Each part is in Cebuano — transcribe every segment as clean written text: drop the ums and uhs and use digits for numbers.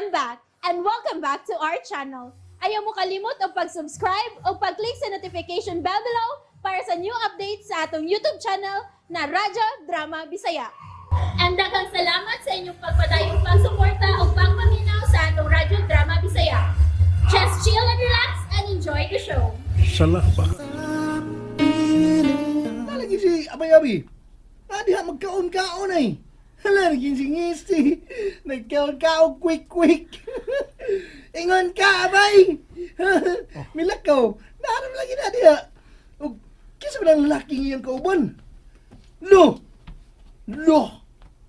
I'm back and welcome back to our channel. Ayaw mo kalimot og pag-subscribe o pag-click sa notification bell below para sa new updates sa atong YouTube channel na Radyo Drama Bisaya. And daghang salamat sa inyong pagpadayong pagsuporta o pagpaminaw sa atong Radyo Drama Bisaya. Just chill and relax and enjoy the show. Salapa. Lagi si Abay Abi. Diha magkaon-kaon ay. Hala, naging si Ngisi. Nagkaon-kaon quick quick. Ingon ka, Abay. Milakaw. Naaram lagi na diha. Ug kinsa ba ang lalaking iyang kauban? Lo! Lo!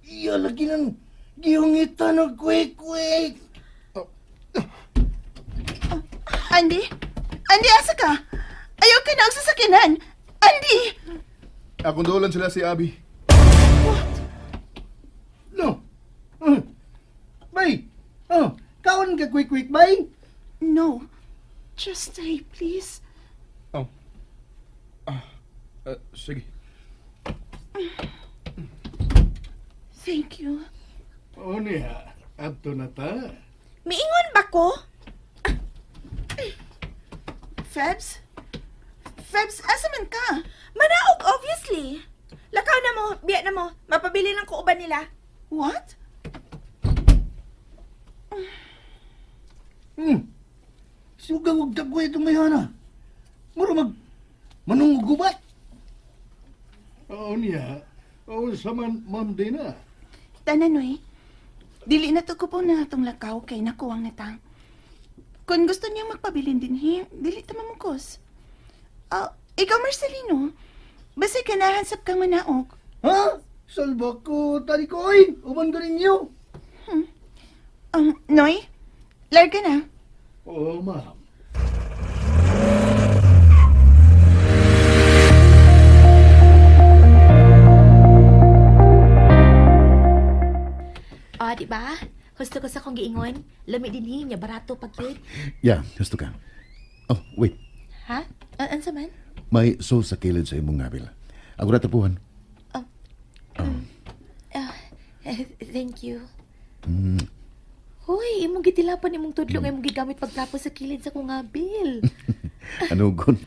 Iya lagi nang gihungitan og quick quick. Andy? Andy, asa ka? Ayaw ka na og sasakyanan! Andy! Akong dolan sila si Abi. Lo! Bay! Oh, kaon ka quick quick, bay? No. Just stay, please. Oh. Sige. Thank you. Oo niya. Adto na ta. Miingon ba ko? Febs? Febs, asa man ka? Manaog, obviously. Lakaw na mo, biya na mo. Mapabili lang ko uban nila. What? Sugang og dagway itong mayana. Mura mag manung gubat. Oo niya. Oo sa man ma'am Dina. Tanan, oy. Dili na to ko po na atong lakaw kay nakuwang na ta. Kung gusto niya magpabilin din, hi, dili ta mamukos. Ah, ikaw, Marcelino, basta ganahan sab kang manaog. Ha? Salba ko tali ko oy. Uban ko ninyo. Noy, larga na. Oo, ma'am. Ah, di ba? Gusto ko sa kong giingon. Lami din niya, barato pag yun. Yeah, gusto ka. Oh, wait. Ha? Ansa man? May sauce sa kilid sa imong ngabil. Ako na tapuhan. Thank you. Hoy, imong gitilapan imong tudlo nga imong gigamit pagtapos sa kilid sa kong ngabil. Ano gun?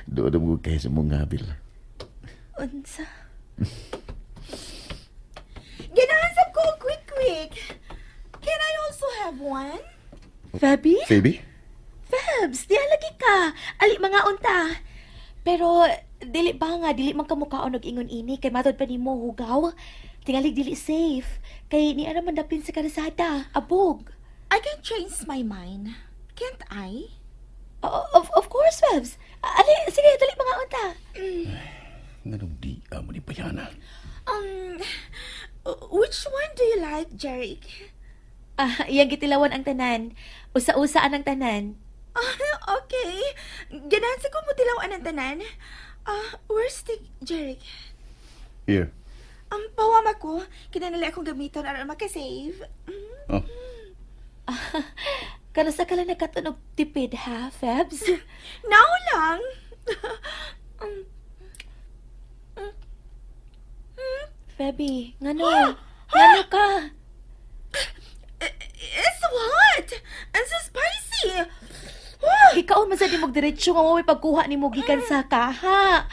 Doon mo kay sa imong ngabil. Unsa? Ganahan sab ko og quick quick. Can I also have one? Fabi? Phoebe? Febs, di lagi ka. Ali mga unta. Pero dili ba nga dili man kamukaon og ingon ini kay matod pa nimo hugaw. Tingali dili safe kay ni ara man dapin sa karsada, abog. I can change my mind. Can't I? Of course, Febs. Ali, sige, dali mga unta. Nganong di amo ni Bayana? Which one do you like, Jeric? Ah, iyang gitilawan ang tanan. Usa-usaan ang tanan. Ah, okay. Ganahan sa ko mo tilawan ang tanan. Ah, where's the Jeric? Here. Ang pawam ako, kinanali akong gamiton aron makasave. Oh. Kanusa ka lang nagkatunog tipid, ha, Febs? Now lang. Feby, ngano? Ngano ka? It's hot and so spicy. Gikaon man sa nimog diretso nga mao pagkuha nimo gikan sa kaha.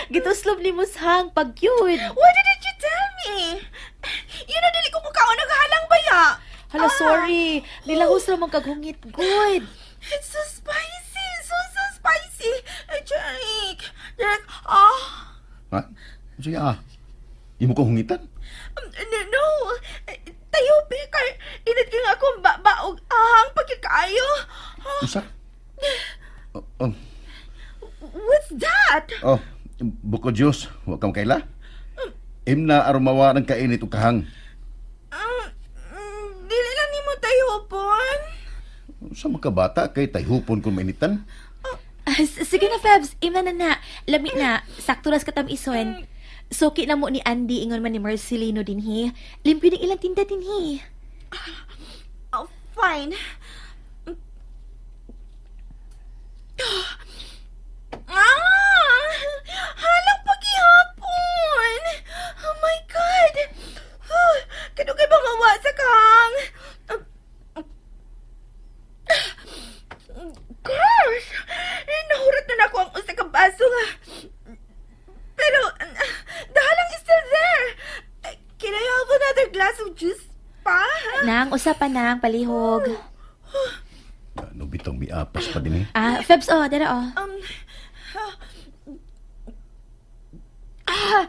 Gituslob nimo sang pagyud. Why didn't you tell me? Yun na dili ko mukaon naghalang baya. Hala, sorry. Nilahos ra man kaghungit good. It's so spicy, so so spicy. Eh, Jeric, Jeric, ah, Ha? Sige ah. Imo ko hungitan? No, no. Eh, tayo, Peter. Init ka nga akong babaog ahang pagkakayo. Ah, Usa? Oh, oh, what's that? oh, buko Diyos, wa ka makaila. Imna aron mawa ng kainit ug kahang. Dili lang nimo tayupon. Sa mga bata kay tayhupon kung mainitan. Ah, sige na, Febs. Imna na na. Lami na. Sakto ras katamison. Suki na mo ni Andy ingon man ni Marcelino dinhi. Limpyo ng ilang tinda dinhi. Oh, fine. Ah! Halang paghihapon! Oh my God! Kadugay ba mawa sa kang? glass of juice pa. Nang, usa pa nang, palihog. Ano bitong miapas pa din eh. Ah, Febs, oh, dara oh. Ah!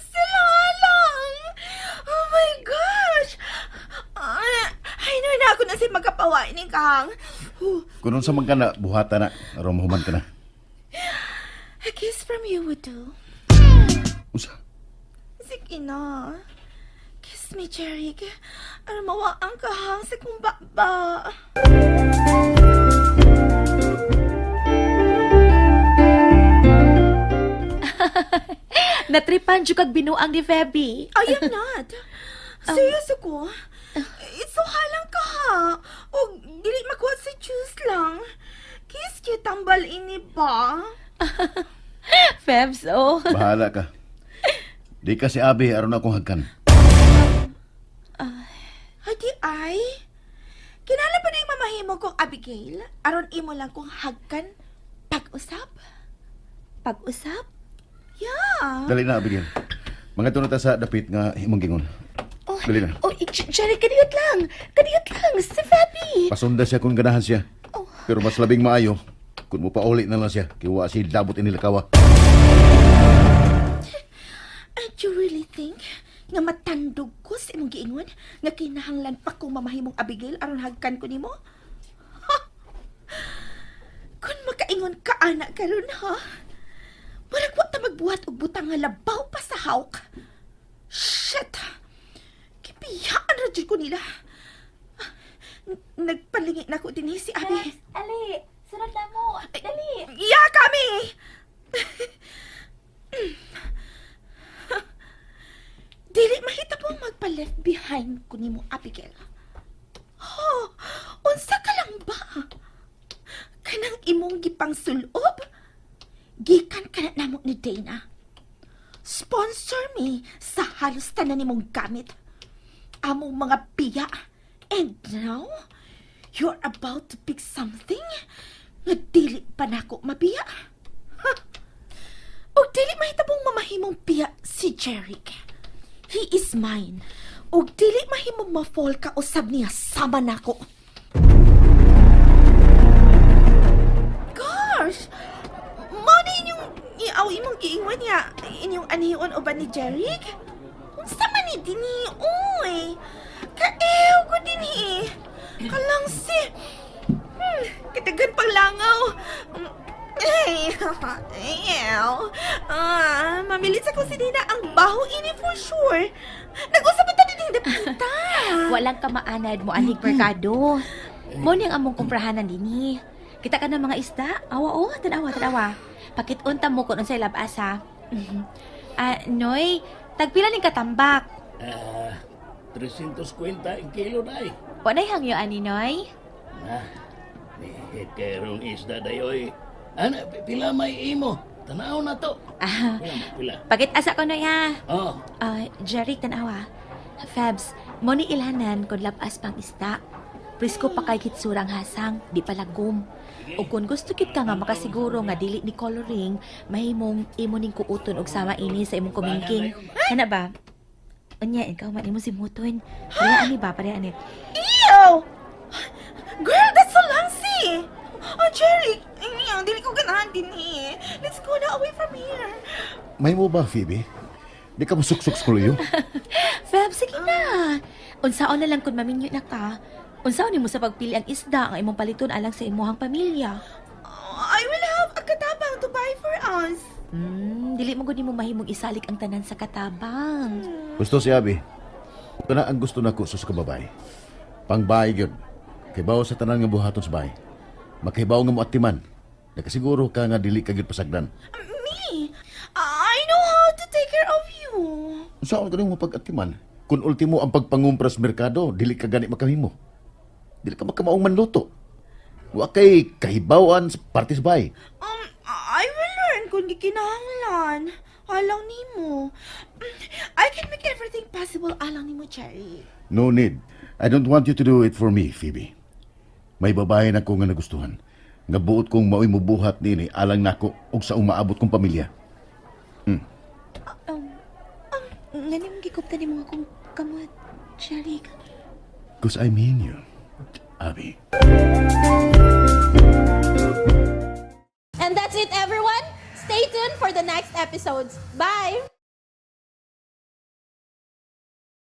Sila lang! Oh my gosh! Ay, ay no na ako na si magkapawain ni Kang. Huh. Kung unsa man ka na, buhata na. Aron mahuman ka na. A kiss from you would do. Unsa? Sige na. Kiss me, Jeric. Aron mawa ang kahang sa kong baba. Natripan jud kag binuang ni Feby. I am not. Serious ako. It's so halang ka ha. O dili makuha sa juice lang. Kiss kay tambal ini ba? Febs, oh. Bahala ka. Di ka si Abi aron akong hagkan. Ay, di ay. Kinala pa na yung mamahimo kong Abigail? Aron imo lang kong hagkan pag-usap? Pag-usap? Yeah. Dali na, Abigail. Mga tunod ta sa dapit nga imong gingon. Oh, Dali na. Oh, Jerry, kadiyot lang. Kadiyot lang, si Feby. Pasunda siya kung ganahan siya. Oh. Pero mas labing maayo, kung mopauli na lang siya, kay wa siya labot inilakawa. And you really think nga matandog ko sa imong giingon nga kinahanglan pa kong mamahimong Abigail aron hagkan ko nimo? Ha! Kun makaingon ka ana karon ha. Murag wa ta magbuhat og butang nga labaw pa sa hawk. Shit. Gibiyaan ra jud ko nila. Ah, nagpalingi na ko dinhi si Abi. Ali, sunod na mo. Dali. Iya kami. Dili mahita po magpa-left behind ko nimo Abigail. Oh, unsa ka lang ba? Kanang imong gipang sulob? Gikan ka na namo ni Dana. Sponsor me sa halos tanan nimong gamit. Among mga biya. And now, you're about to pick something nga dili pa nako mabiya. Ha? Og dili mahitabong mamahimong biya si Jeric. He is mine. Og dili mahimong ma-fall ka usab niya sama nako. Gosh! Mao na inyong iaw imong giingon niya. Inyong anion uban ni Jeric? Unsa man ni dinhi, uy? Kaew ko dinhi. Kalang si... Katagan pang langaw. Ay, ew. Ah, mamilit sa kusinina ang baho ini for sure. Nag-usap pa tayo din dapita. Walang kamaanad mo anig merkado. Mo niyang among kumprahanan dinhi. Kita ka ng mga isda? Awa oh, tanawa, tanawa. Pakit-unta mo kung unsay labas ha. Ah, Noy, tagpila ning katambak. Ah, 350 ang kilo na eh. Wa nay hangyo ani Noy? Ah, eh, kerong isda dayoy. Ana, pila may imo. Tanaw na to. Ah, Pila, pila. pakit-asa ko Noy ha. Oh, Ah, Jerry, tanawa. Febs, mo ni ilanan kung labas pang isda. Presko pa kay kitsurang hasang, di pa lagom. O kung gusto kit ka nga makasiguro nga dili ni coloring, mahimong imo ning kuuton og sama ini sa imong kumingking. Kana ba? Unya, ikaw man imo simuton. Pareha ani ba? Pareha ani. Ew! Girl, that's so langsy! Oh, Jerry, ew, dili ko ganahan din eh. Let's go na away from here. May mo ba, Phoebe? Di ka masuksok sa kuloyo? Feb, sige na. Unsaon na lang kung maminyo na ka. Unsaon nimo sa pagpili ang isda ang imong paliton alang sa imuhang pamilya. Oh, I will have a katabang to buy for us. Dili mo gud nimo mahimong isalik ang tanan sa katabang. Gusto si Abi. Ito na ang gusto nako sa kababae. Pangbahay yun. Kibaw sa tanan nga buhaton sa bahay. Makibaw nga mo atiman. Nakasiguro ka nga dili ka gyud pasagdan. Me, I know how to take care of you. Saan ka nang mapag-atiman? Kung ultimo ang pagpangumpra sa merkado, dili ka gani makamimo. Dili ka makamaong manluto. Wa kay kahibawan sa parte sa bahay. I will learn kung di kinahanglan. Alang nimo. I can make everything possible alang nimo, Jerry. No need. I don't want you to do it for me, Phoebe. May babae na ko nga nagustuhan. Nga buot kong mao'y mubuhat nini alang nako og sa umaabot kong pamilya. Ngano imong gikuptan nimo akong kamot, Jeric? 'Cause I mean you, Abby. And that's it, everyone. Stay tuned for the next episodes. Bye!